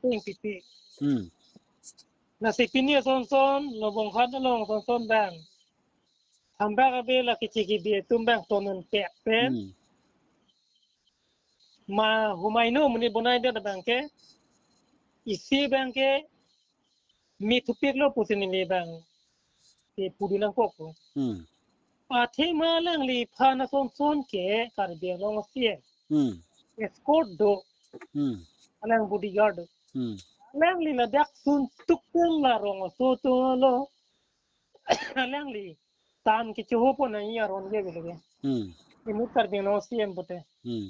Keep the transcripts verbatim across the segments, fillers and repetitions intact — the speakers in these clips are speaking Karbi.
Ting pipi. Hmm. Lasi pini asonson, Lobongkhat along asonson bang. Thambak abe la kichi kibi atum bang tonun pek pen. Hmm. Ma humaino muni bonai dia bang ke. Isi bang ke. Mi thupik lo pusi neli bang. Ke pudi nangkok ko. Hmm. Athema alangliphan asonson ke Karbi Anglong C M. Hmm. Escort do. Hmm. Alang bodyguard do. Hmm. Alangli ladak suntuk pen la rong aso atum lo. Alangli tam kechohopon nangji aron ke bele ke. Hmm. Inut Karbi Anglong C M pute. Hmm.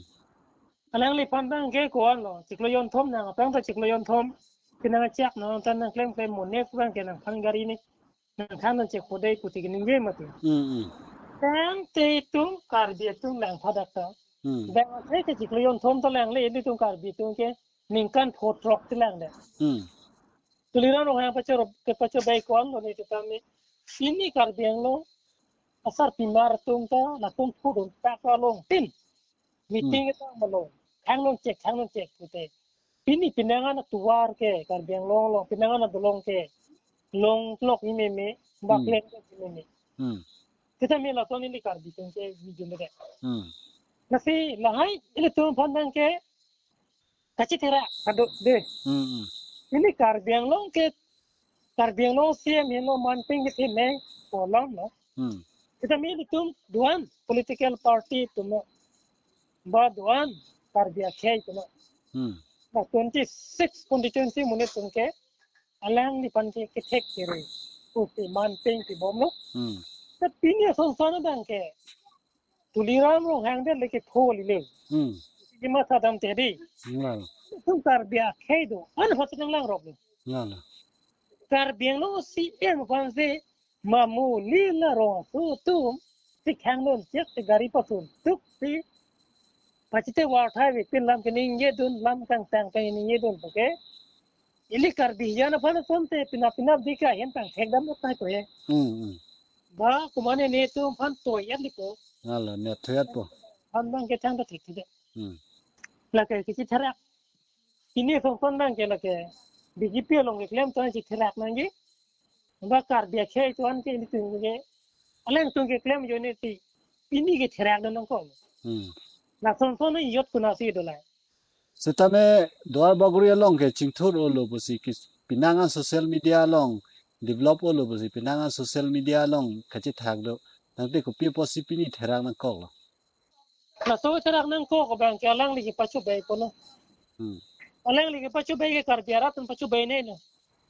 Alangliphan bang ke ko-an lo. Chiklo jonthom nang apang ta chiklo jonthom. Pinang chak nang tan nang klem klem mo next bang ke nangphan gari ni. Nangthan nang chek podei puti ke ningje mati. Hmm, hmm. Tangte itum Karbi atum langphadak ta. Hmm. Bang athe ke chiklo jonthom ta langle ilitum Karbi atum ke ningkan photrok ti langde. Hmm. Tuliram Ronghang pacho ke pacho bai ko-an lo ni titame. Pini Karbi Anglong asarpimar atum ta latum phudun tak along tin. Meeting Hmm. ta malong. Thang non chek, thang non chek pute. Pini pinangan atuar ke Karbi Anglong along, pinangan adolong ke. Long lok ni meme, bak Hmm. leng ke meme. Hmm. Kita me lason ili Karbi atum ke video me ke. Hmm. Lasi lahai ilitum aphan bang ke kachitherak kado de. Hmm, hmm. Ili Karbi Anglong ke Karbi Anglong C M henlo manpeng ke theme kolam lo. Hmm. Kita me ilitum do-an political party atum lo. Ba do-an Karbi akhei atum lo. Hmm. Ba twenty-six constituency monit atum ke alangliphan ke kethek kere. Pusi manpeng pibom lo. Hmm. Ta pini asonson bang ke Tuliram Ronghang det leke pho lile. Hmm. Kematha damte di. Hmm. Itum Karbi akhei do-an aphan ta nanglangrok lo. Hmm. Karbi Anglong C M aphan si ma muli la rong aso atum si khang non chek si gari pasun tuk si pachite warthai ave pin lam keningje dun lam kangtang keningje dun puke. Ili Karbi hijan aphan asonte pinap pinap di ke ahem pangthek dam lo tai ko he. Hmm, hmm. Ba kumane netum aphan toyat liko. Alo, ne toyat po. Aphan bang ke thang ta thik thik. Hmm. Lake kichitherak. Pini asonson bang ke lake B J P along keklem atum chitherak nangji. Ba Karbi akhei atum ke ilitum ke. Alangtum keklem ajoine ti. Pini ketherak dun nangkok. Hmm. Lasonson iyot konatsi dolai. Setame Duar Bagori along ke chingthur olo pusi ke pinangan social media along develop olo pusi pinangan social media along kachethak do. Tangte kopi apotsi pini therak nangkok lo. Laso therak nangkok bang ke alangli kepachobai kono. Hmm. Alangli kepachobai ke Karbi arat atum pachobai ne no.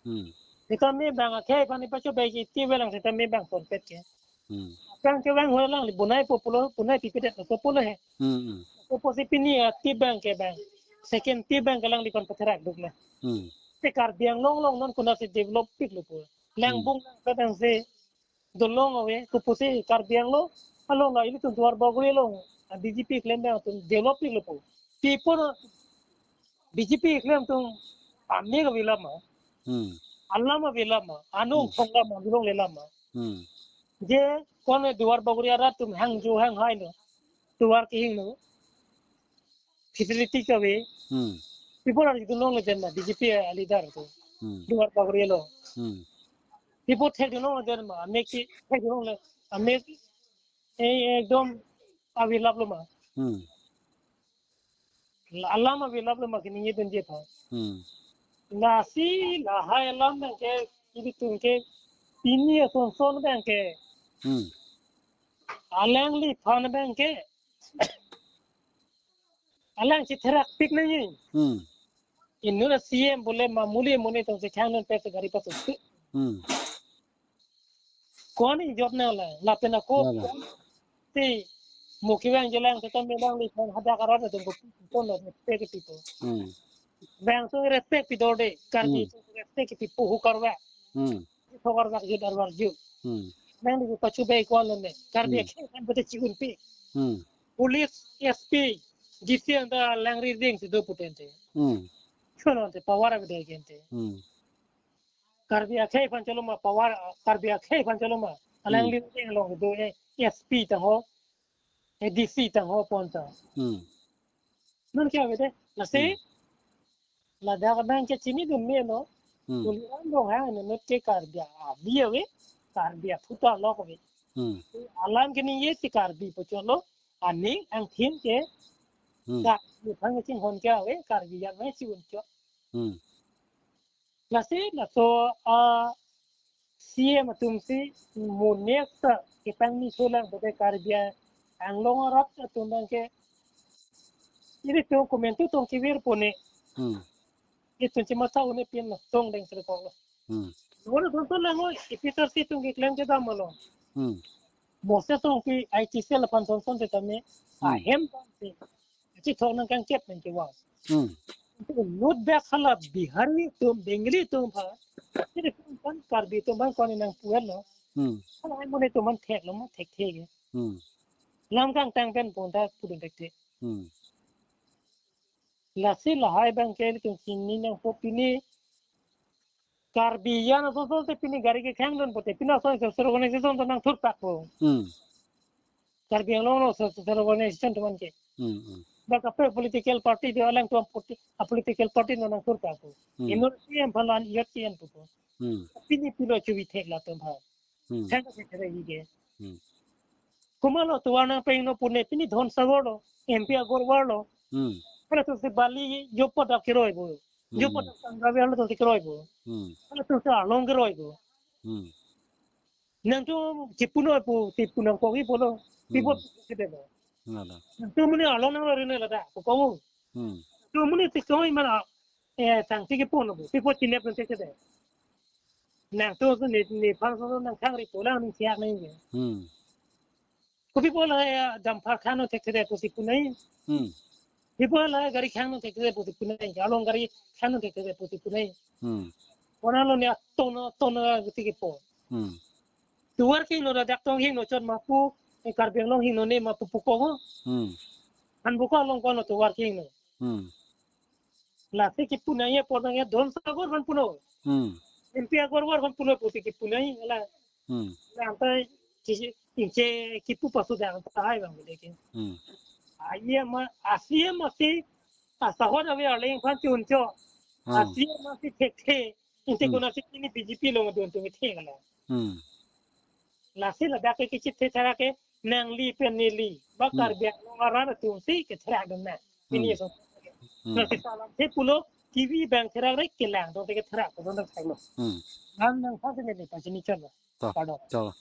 Hmm. Sitame bang akhei aphan pachobai ke ti velang sitame bang ponpet ke. Hmm. Bang ke bang ho alangli bonai po pulo, bonai pipedet po pulo he. Hmm, hmm. Ko pusi pini ati bang ke bang. Second ti bang ke alangliphan patherak duk na. Hmm. Te Karbi Anglong along non konatsi develop piklo po. Lang Hmm. bung lang kadang se dolong ave, ko pusi Karbi Anglong along la ilitum Duar Bagori along, a, B J P keklem bang atum develop piklo po. People B J P keklem atum amek ave lam ma. Hmm. Alam ave lam ma. Anu Hmm. thong lam ma, bilong le lam ma. Hmm. Je kone Duar Bagori arat atum hangjo hanghai lo. Duar kehingno. Facility kave. Hmm. People arjudun longle den ma, B J P a leader atum. Hmm. Duar Bagori along. Hmm. People thekdun longle den ma, amek ke thekdun longle, amek, eh, ekdom ave lap lo ma. Hmm. La-, alam ave lap lo ma keningje dunji aphan. Hmm. Lasi lahai alam bang ke, ilitum ke, pini asonson bang ke. Hmm. Alangliphan bang ke. Alang chitherak pik nangji. Hmm. Inut a-C M bole ma muli muni tong si khang non pek gari pasun tuk. Hmm. Ko-an ijot nang la, lapen ako Lala. Ti mo kevang jelang sitame alangliphan hadak arat atum ko pon lo respect pipo. Hmm. Bang sung respect pidor de, Karbi Hmm. sung respect pipo hu karwa. Hmm. Hu karwa jut arwar jut. Hmm. Bang di pachobai ko-an lo ne. Karbi Hmm. akhei kan bete chi-unpi. Hmm. Police, S P, D C anta langri ding si do putente. Hmm. Chononte power ave de gente. Hmm. Karbi akhei aphan cholo ma power, Karbi akhei aphan cholo ma. Alang Hmm. li ding along do, eh, S P tang ho, eh, D C tang ho pon ta. Hmm. Non kya ave de? Lasi Hmm. Ladak abang ke chinidun melo. Hmm. Tuliram Ronghang anut ke Karbi avi ave, Karbi aphuthak lok ave. Hmm. Alam keningje si Karbi pu cholo, aning angthin ke Hmm. Karbi aphan kachinghon ke ave, Karbi ajat mai si uncho. Hmm. Lasi laso a C M atum si mo next ta kepangni solang pute Karbi Anglong arat atum abang ke ilitum komantu tong kevir pone. Hmm. Itum chematha un-e pin lo, tong deng sri kok lo. Hmm. Lo lo tong tong lang oi, A P H L C atum keklem kedam lo. Hmm. Moses Rongpi I T cell aphan tong tong te tame. Hmm. Ahem tong si. Chithok nangkangkep nangkevang. Hmm. Lut bek hala Bihari atum, Bengali atum aphan. Ilitum aphan Karbi atum aphan koni nangpu-et lo. Hmm. Hala hai mo ilitum aphan thek lo, mo thekthe ke. Hmm. Lam kangtang pen pon ta pudun thekthe. Hmm. Lasi lahai abang ke ilitum chini nangpo pini Karbi Anglong aso aso te pini gari kekhang dun pute pini aso social organization ta nangthur pak po. Hmm. Karbi Anglong lo social organization atum an ke. Hmm, hmm. Ba kaprek political party do alangtum politi-, a political party ta nangthur pak po. Hmm. Inut C M aphan lan iyot ke en po. Hmm. Pini pilo chuvi thek latum aphan. Hmm. Thek ke thek ke. Hmm. Komat lo tovar nangpeng lo pune pini Dhonsagor lo, M P Agor War lo. Hmm. Hala atum si bali jopo dak keroi bo. Hmm. Jopo dak tangga hala atum si keroi bo. Hmm. Hala atum si along keroi bo. Hmm. Nangtum chipunoi pu, chipunang kogi polo. Pi Hmm. bot si debo. Nada. Nangtum muni along nang ri ne lada, ko kong. Hmm. Tum muni ti kong mana, eh, tang ti kepon bo. Pi bot chinep nang te te. Nangtum ne, ne phang so nangkhang ri polang nangsiak nang ke. Hmm. Kopi pola ya dampar khang nang thekthedetpo si punai. Hmm. Kopi pola gari khang nang thekthedetpo si punai. Along gari khang nang thekthedetpo si punai. Hmm. Kona lo ne ton ton ti kepo. Hmm. Tovar kehingno, ladak tong hingno chot ma pu, eh, Karbi Anglong hingno ne ma pu pu kong. Hmm. An buka along kono tovar kehingno. Hmm. Lasi kepunai apor nang ya Dhonsagor aphan puno. Hmm. M P Agor War aphan puno pusi kepunai la. Hmm. La antai kisi inche kipu pasu dang ta hai bang bile ke. Hmm. Aye ma, asi ma si asahot ave arleng aphan chuncho. Hmm. Asi ma si thekthe. Inche Hmm. kona si pini B J P along adun atum thek la. Hmm. Lasi ladak ke kichit the thara ke nangli pen neli. Ba Hmm. Karbi Anglong arat atum si ketherak dun na. Pini Hmm. so. Hmm. Lasi salam the pulo T V abang therak re kelang tong te ketherak ko dun thek lo. Hmm. Nang nang sa se ne pa chini chalo. Ta, Pardon. Chalo.